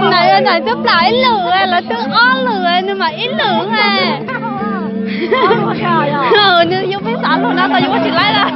Ntawm ntawm twb plam ib lwm, lawv twb ob lwm, nws mam ib lwm. Nws yuav peb xav lus no tau yuav ua tsis laib lawm.